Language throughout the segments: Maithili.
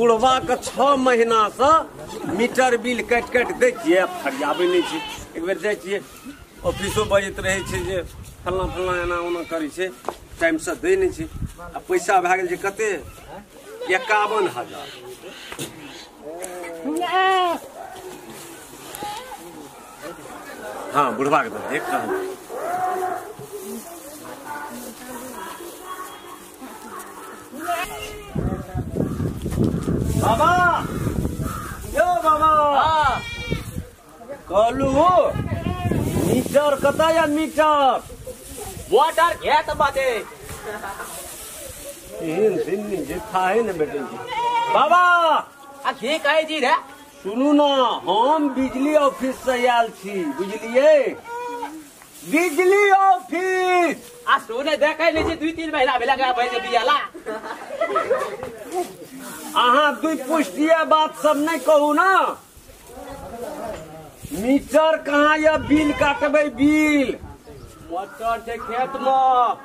बुढ़वा के 6 महीना से मीटर बिल काटि काटि दै छियै, फरियाबै नहि छै। एक बेर जाइ छियै ऑफिसो बजैत रहै छै जे फल्लाँ फल्लाँ एना ओना करै छै, टाइम से दै नहि छै। आ पैसा भए गेल छै कते 51,000। हाँ बुढ़वा के दे एक कहाँ। बाबा यो बाबा कहलू मीटर कतऽ या मीटर वाटर खेत बाटे एहन दिन जे थाहे ने बेटे बाबा। आ की कहै छी रे? सुनू ना, हम बिजली ऑफिस से आयल छी, बुझलिए? बिजली ऑफिस आ सुने देखै नहि छी 2-3 महीना भेला के पैसे दियाला। अहाँ दुई पुष्टिया बात सब नहीं कहू ना। मीटर कहाँ या बिल काटबै? बिल मोटर छै खेत में,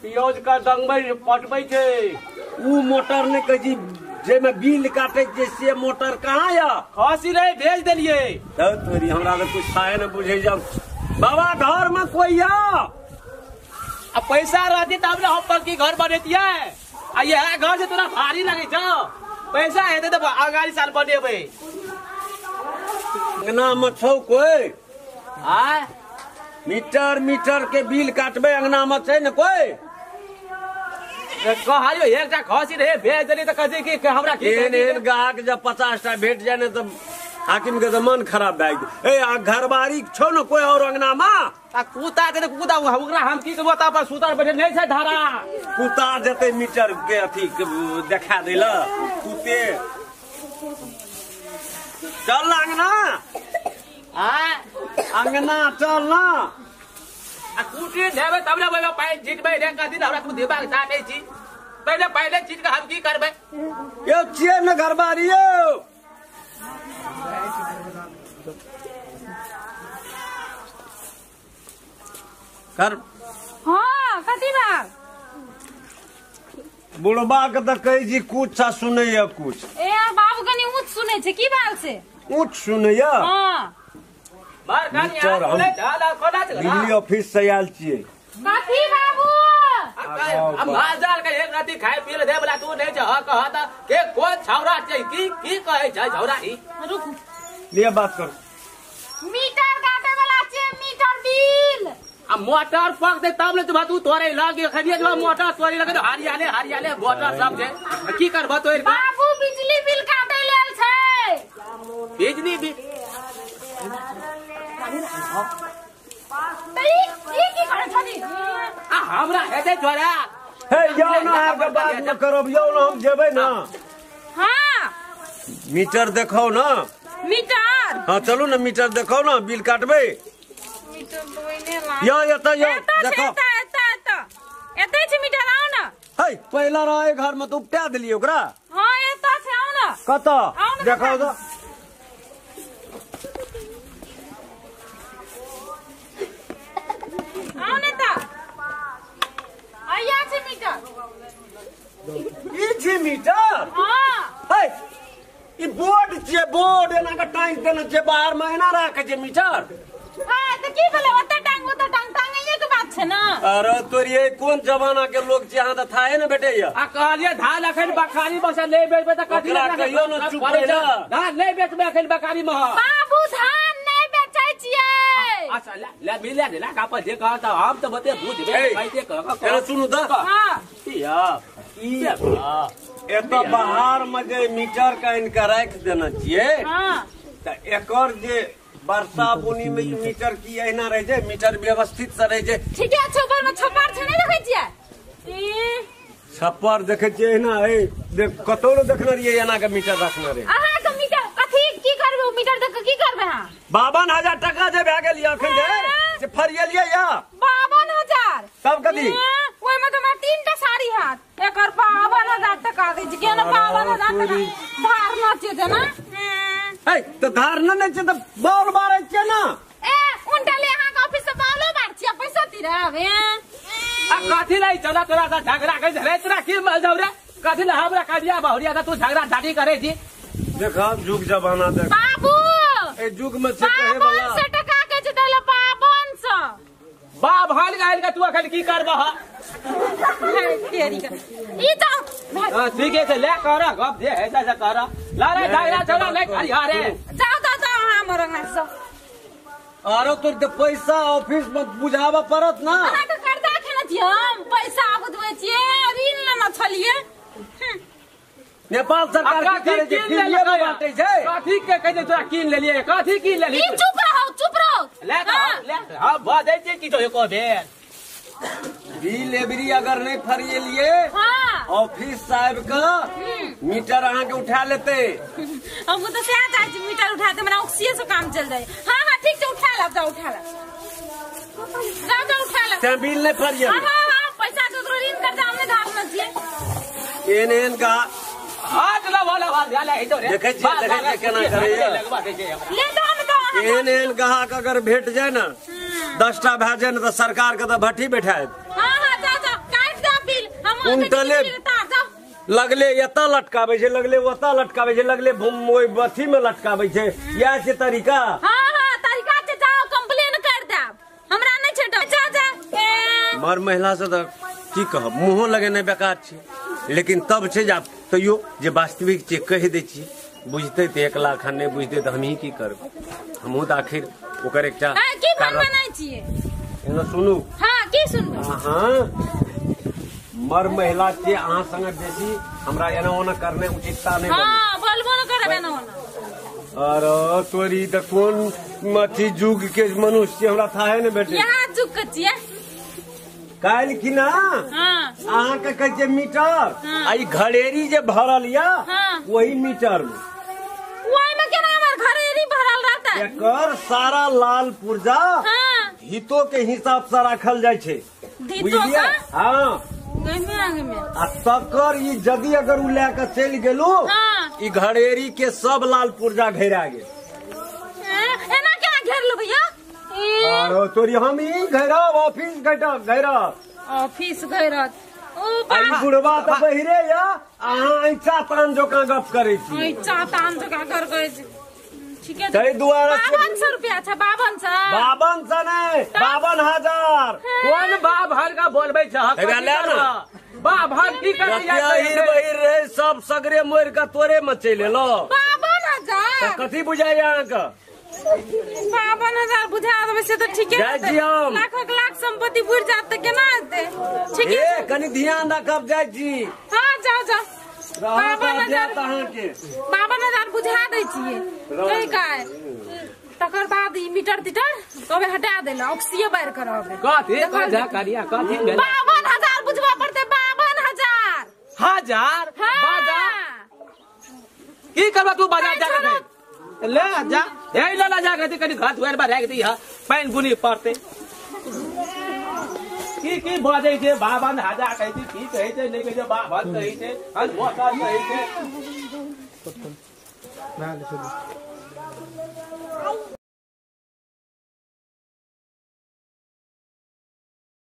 पियोज का डंगबै पटबै छै। ऊ मोटर नहीं कहै छी जेमे बिल काटे छै से मोटर कहाँ या? खसी रहे भेज देलिए। तोरी हमरा तो कुछ थाहे न बुझे जाब। बाबा घर में कोई या? आ पैसा रहती तब ने हम पक्की घर बनेतियै। आ यह घर से तोरा भारी लगे छौ, पैसा हेतै तऽ अगाड़ी साल बनेबै। अंगना में छौ कोई? आय मीटर मीटर के बिल काटबै अंगना में छै ने कोई? कहलियो एकटा खसी रहे भेज देली तऽ कहै कि हमरा एहन एहन गाहक जब 50टा भेट जाय ने तऽ हाकिम के तऽ मन खराब भए गेल। ए आ घरबारी छौ ने कोई और अंगना में? आ कुत्ता छै तऽ कुत्ता ओकरा हम की करबो? तऽ पर सुतल बैठल नहि छै धारा। कुत्ता जेतै मीटर के अथी देखा दै ल कुत्ते। चल ना अंगना। आय अंगना चल ना। आ कुटी देबै तब ने ओहिमे पानि छिटबै रे। कथी हमरा तू दिमाग चाटै छी? पहिले पहिले चीज के हम की करबै? यौ छियै ने घरबारी यौ? कर हाँ कथी बात? बुढ़बा के तऽ कहै छी कुछ आ सुनैया कुछ। ए बाबू कनी ऊँच सुनै छै, की बात से? ऊँच सुनैया? हाँ बिजली ऑफिस से आयल छियै। कथी बाबू? माल के एक राति खाय पी ले दे तू नहीं छह कह त के कोन छौरा छै की की कहै छै छौरा ई? रुक लिअ बात कर। मीटर काटे वाला छै मीटर बिल। आ मोटर पक दे तब ने तू तोरे लग खनिया जो मोटर तोरे लगे हरियाले हरियाले मोटर सब छै की करबो तोर? बाबू बिजली बिल काटे लेल छै। बिजली बिल त ई की करै छनी? आ हमरा हेतै छोरा। हे यौ ना अहाँके बात न करब यौ ना, हम जेबै ना। हाँ मीटर देखाउ ना। मीटर? हाँ चलू ना मीटर देखाउ ना, बिल काटबै। मीटर तो ओइने ला यौ एतऽ यौ देखो एतऽ एतऽ एतऽ छै मीटर, आउ ना। हे पहिला रहे घर में तऽ उपटा देलियै ओकरा। हाँ एतऽ छै, आउ ना। कतऽ देखाउ तऽ? आउ ने तऽ आया छै मीटर। ई छै मीटर? हाँ। हे ई बोर्ड छै, बोर्ड एना के टांगि देने छै बाहर में, एना राखै छै मीटर। हां तऽ की भेलै? ओतऽ टांग ओतऽ टांग टांगैये के बात छै ना। अरे तोरी कोन जमाना के लोग छै, अहाँ तऽ थाहे ने भेटैया। आ कहलियै धान अखन बखारी में से नहि बेचबै तऽ कथी ओकरा कहियो ने चुप रहि। धान नहि बेचबै अखन बखारी में। बाबू धान नहि बेचै छियै। अच्छा ले ले मिले दे ला का जे कहत हम तऽ बते बुझबै कहते कह। एना सुनू तऽ। हां या ई एतऽ बाहर में जे मीटर के आनि के राखि देने छियै। हां तऽ एकर जे वर्षा बुनी में ई मीटर की एहिना रहे छै, मीटर व्यवस्थित से रहे छै। ठीके छै, ऊपर में छप्पर छै नहि देखै छियै? छप्पर देखै छियै एहिना। ए देख कतौ ने देखने रहियै एना के मीटर रखने रहे। अहाँ के मीटर कथी की करबै? मीटर देख के की करबै अहाँ? 52,000 टका जे भए गेल अखन जे से फरियलियै या 52,000 तब कथी? ओहिमे तऽ हमरा 3टा साड़ी हाथ एकर 52,000 टका दै छै। केना 52,000 टका धारना छै जेना? हे तऽ धारना नहि छै तऽ बॉल मारै छियै ना। ए उनटा ले अहाँ के ऑफिस से बॉलो मार छियै पैसा तिराब। आ कथी लै चला तोरा सा झगड़ा कर रे, तोरा की मल जाऊ रे? कथी ला हमरा कजिया बहुरिया तू झगड़ा झाटी करे छी। देखा जुग जमाना देख बाबू ए जुग में से कहे वाला 5200 टका के छै तैला 5200 बाप हाल गायल के तू अखन की करबह तेरी का ई तो हां ठीक है ले कर गप जे है ऐसा कर ला रे झगड़ा छोड़ा ले खरी रे जाओ जाओ जाओ हमर अंगना से आरो तोर के पैसा ऑफिस में बुझावा पड़त ना। अहाँ के कर्जा खेने छियै हम पैसा बुझबै छियै ऋण लेने छलियै। नेपाल सरकार की करे छै फिर बांटै छै कथी के कहै छै तोरा कीन लेलियै कथी कीन लेलियै। ई चुप रहो चुप रहो ले ले हां बजै छै की एको बेर बिल एबरी अगर नहीं फरिएलिए हां ऑफिस साहब का मीटर अहाँ के उठा लेते। हम तो सह जाय छी मीटर उठा दे हमरा ऑक्सीजन से काम चल जाय। हां हां ठीक छै उठा ला जाओ उठा ला जाओ जाओ उठा ला ते बिल नहीं फरिए। हां हां पैसा ककरो ऋण कर्जा हमने धारने छियै एन एन का हाथ ला वाला वाला ले रे देखै छी देखै छी केना करैया ले तो हम तो एहन एहन ग्राहक अगर भेट जाय ना 10टा भए जाय ना त सरकार के त भट्ठी बैठायत। हां हां जा जा काट दे बिल हम उनटले लगले एतऽ लटकाबै छै लगले ओतऽ लटकाबै छै लगले ओहि अथी में लटकाबै छै इएह छै तरीका। हां हां तरीका छै जाओ कंप्लेन कर देब हमरा नै छै जा जा। मर महिला से त की कहब मुँहो लगेनाइ बेकार छै लेकिन तब छै जे तैयो जे वास्तविक छै कहि दै छियै बुझतै तऽ 1 लाख नहि बुझतै तऽ हमही की करबै हमहूँ तऽ आखिर ओकर एकटा की बनाइ छियै। एना सुनू। हां की सुनबै अहाँ मर महिला छियै अहाँ संगे बेसी हमरा एना ओना करने उचितता नहि। हां बोलबो न करब एना ओना। अरे तोरी तऽ कोन अथी जुग के मनुष्य हमरा थाहे नहि भेटै यहाँ जुग के छियै। काल्हि खिना अहाँ के कहै छै मीटर आ ई घड़ेरी जे भरल या वही मीटर में ओहि में केना हमर घड़ेरी भरल रहतै एकर सारा लाल पुर्जा हितो के हिसाब से राखल जाइ छै बुझलियै। हां आ तकर ई यदि अगर उ लए के चलि गेलू ई घड़ेरी के सब लाल पुर्जा घेरा गेल। एना केना घेर लेबै यौ? अरे तोरी हम ई घेरब ऑफिस घेरब ऑफिस घेरत ओ बाबा बुढ़वा त बहिरे या अहाँ ऐचा तान जोका गप करै छी ऐचा तान जोका कर करै छी ठीक है। तै दुआरे 5200 रुपया छै 5200 5200 नै 52,000 कोन बाप हर का बोलबै छ बाप हर की करै जाय बहिर रे सब सगरे मोर के तोरे में चलि एलो 52,000 कथी बुझाय अहाँ के 52,000 बुझा देबै से त ठीके रहतै। लाखक लाख संपत्ति बुझि जायत त केना हेतै? ठीके ए कनि ध्यान राखब जाइ छी। हां जाओ जाओ 52,000 अहाँ के 52,000 बुझा दै छियै कहि काय तकर बाद ई मीटर तीटर कहबै हटा देला ऑक्सीए बार करबै कथी कथी करिया कथी भेल 52,000 बुझबा पड़तै 52,000 हजार बाजार की करबा तू बाजार जा के ले जा हे ले ला जा के कनि घर दुआर पर राख दी ह पानि बुनी पड़तै की की बजै छै 52,000 कहै छै की कहै छै नहि कहै छै बावन कहै छै हन मोटर कहै छै।